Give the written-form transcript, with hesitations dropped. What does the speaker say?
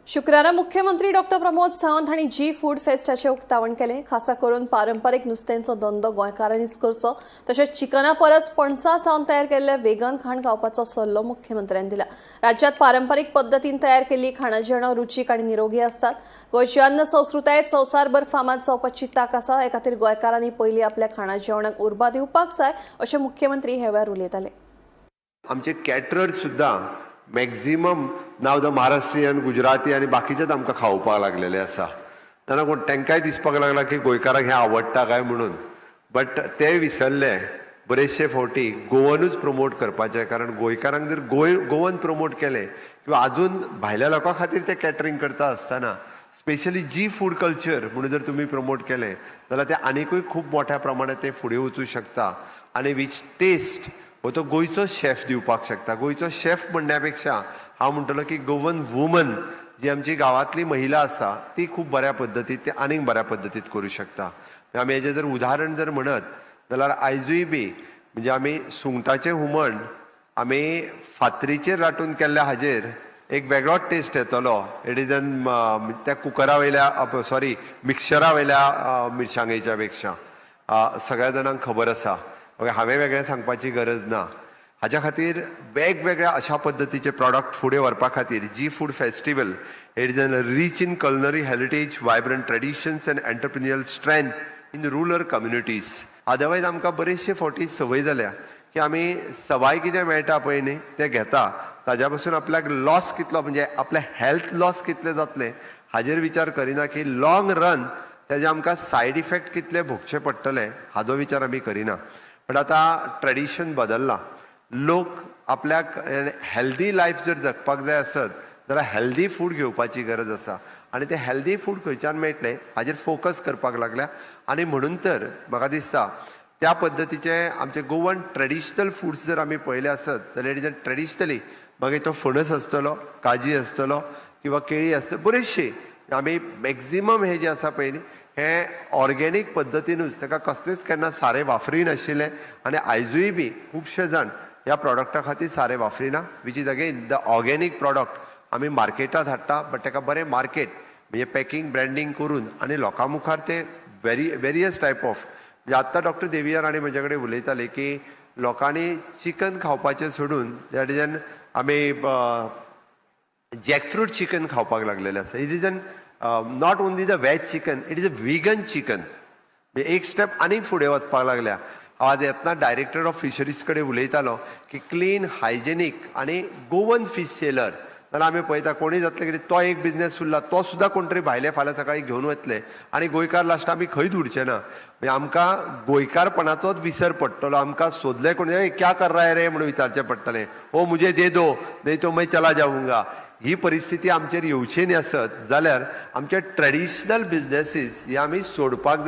शुक्रारा मुख्यमंत्री डॉक्टर प्रमोद सावंत हांणी जी फूड फेस्टाचें उक्तावण केलें. खासा करून पारंपारीक नुस्त्यांचो धंदो गोंयकारांनीच करचो, तशेंच चिकना परस पणसा सावन तयार केल्ले वेगन खाण खावपाचो सल्लो मुख्यमंत्र्यान दिला. राज्यात पारंपारीक पद्दतीन तयार केल्ली खाणां जेवणां रुचीक आनी निरोगी आसतात. गोंयची अन्न संस्कृतायेत संवसारभर फामाद जावपाची तांक आसा. हे खातीर गोंयकारांनी पयलीं आपल्या खाणां जेवणाक उर्बा दिवपाक जाय, अशें मुख्यमंत्री ह्या वेळार उलयताले. आमचे कॅटरर सुद्दां maximum now the Maharashtrian, Gujarati आनी बाकीचेच आमकां खावोवपाक लागलेले आसा. जाणा कोण, तांकांय दिसपाक लागला की गोंयकारांक हें आवडटा काय म्हणून. बट ते विसरले बरेचशे फावटी गोवनूच प्रमोट करपाचें, कारण गोंयकारांक जर गोंय गोवन प्रमोट केलें किंवा अजून भायल्या लोकां खातीर ते कॅटरींग करता आसतना स्पेशली जी फूड कल्चर म्हणून जर तुमी प्रमोट केलें जाल्यार ते आनिकूय खूब मोठ्या प्रमाणात ते फुडें वचूं शकता. आनी which test हो तो गोंयचो शेफ दिवपाक शकता. गोंयचो शेफ म्हणण्या पेक्षा हांव म्हणटलो की गोवन वुमन, जी आमची गांवांतली महिला आसा, ती खूब बऱ्या पद्दतीन ते आनीक बऱ्या पद्दतीत करूं शकता. आमी हेजें जर उदाहरण जर म्हणत जाल्यार आयजूय बी म्हणजे आमी सुंगटाचें हुमण आमी फातरीचेर लाटून केल्ल्या हाजेर एक वेगळोच टेस्ट येतलो. It is an त्या कुकरा वयल्या, सॉरी, मिक्सरा वयल्या मिरसांगेच्या पेक्षा. सगळ्या जाणांक खबर आसा, ओके, हांवें वेगळें सांगपाची गरज ना. हाज्या खातीर वेगवेगळ्या अशा पद्दतीचे प्रॉडक्ट फुडें व्हरपा खातीर जी food festival, it is an rich in culinary heritage, vibrant traditions and entrepreneurial strength in rural communities. Otherwise आमकां बरेचशे फावटी संवय जाल्या की आमी सवाय कितें मेळटा पळय न्ही, तें घेता. ताज्या पासून आपल्याक लॉस कितलो, म्हणजे आपलें हेल्थ लॉस कितलें जातलें हाजेर विचार करिना, की लॉंग रन तेजे आमकां सायड इफेक्ट कितले भोगचे पडटले हाजो विचार आमी करिना. बट आतां ट्रेडिशन बदल्लां. लोक आपल्याक हेल्दी लायफ जर जगपाक जाय आसत जाल्यार हेल्दी फूड घेवपाची गरज आसा आनी तें हेल्दी फूड खंयच्यान मेळटलें हाजेर फोकस करपाक लागल्या. आनी म्हणून तर म्हाका दिसता त्या पद्दतीचे आमचे गोवन ट्रेडिशनल फुड्स जर आमी पळयले आसत जाल्यार it is traditionally, मागीर तो फणस आसतलो, काजी आसतलो किंवा केळी आसतली, बरेचशी आमी मॅक्झिमम हे जे आसा पळय न्ही, हे ऑर्गेनीक पद्दतीनूच, ताका कसलेच केन्ना सारें वापरी नाशिल्लें. आनी आयजूय बी खुबशे जाण ह्या प्रॉडक्टा खातीर सारें वापरिना, which is again the organic product आमी मार्केटात हाडटा. बट ताका बरें मार्केट म्हणजे पॅकिंग, ब्रँडींग करून आनी लोकां मुखार ते वेरी वेरियस टायप ऑफ, म्हणजे आत्तां डॉक्टर देविया राणे म्हजे कडेन उलयताले की लोकांनी चिकन खावपाचें सोडून that is an आमी जॅकफ्रूट चिकन खावपाक लागलेले आसा. It is an not only the veg chicken, it is a vegan chicken. म्हणजे एक स्टेप आनीक फुडें वचपाक लागल्या. हांव आज येतना डायरेक्टर ऑफ फिशरीज कडेन उलयतालो की क्लीन, हायजेनीक आनी गोवन फीश सेलर जाल्यार आमी पळयता कोणूय जातले कितें, तो एक बिजनेस उरला, तो सुद्दां कोण तरी भायले फाल्यां सकाळी घेवन वतले आनी गोंयकार लास्ट आमी खंयच उरचे ना. म्हणजे आमकां गोंयकारपणाचोच विसर पडटलो. आमकां सोदले कोण, "ए, क्या कर रहा है रे?" म्हणून विचारचें पडटलें. "ओ मुझे दे दो, नहीं तो मैं चला जाऊंगा." ही परिस्थिती आमचेर येवची न्ही आसत जाल्यार आमचे ट्रेडिशनल बिजनेसीस हे आमी सोडपाक जाय.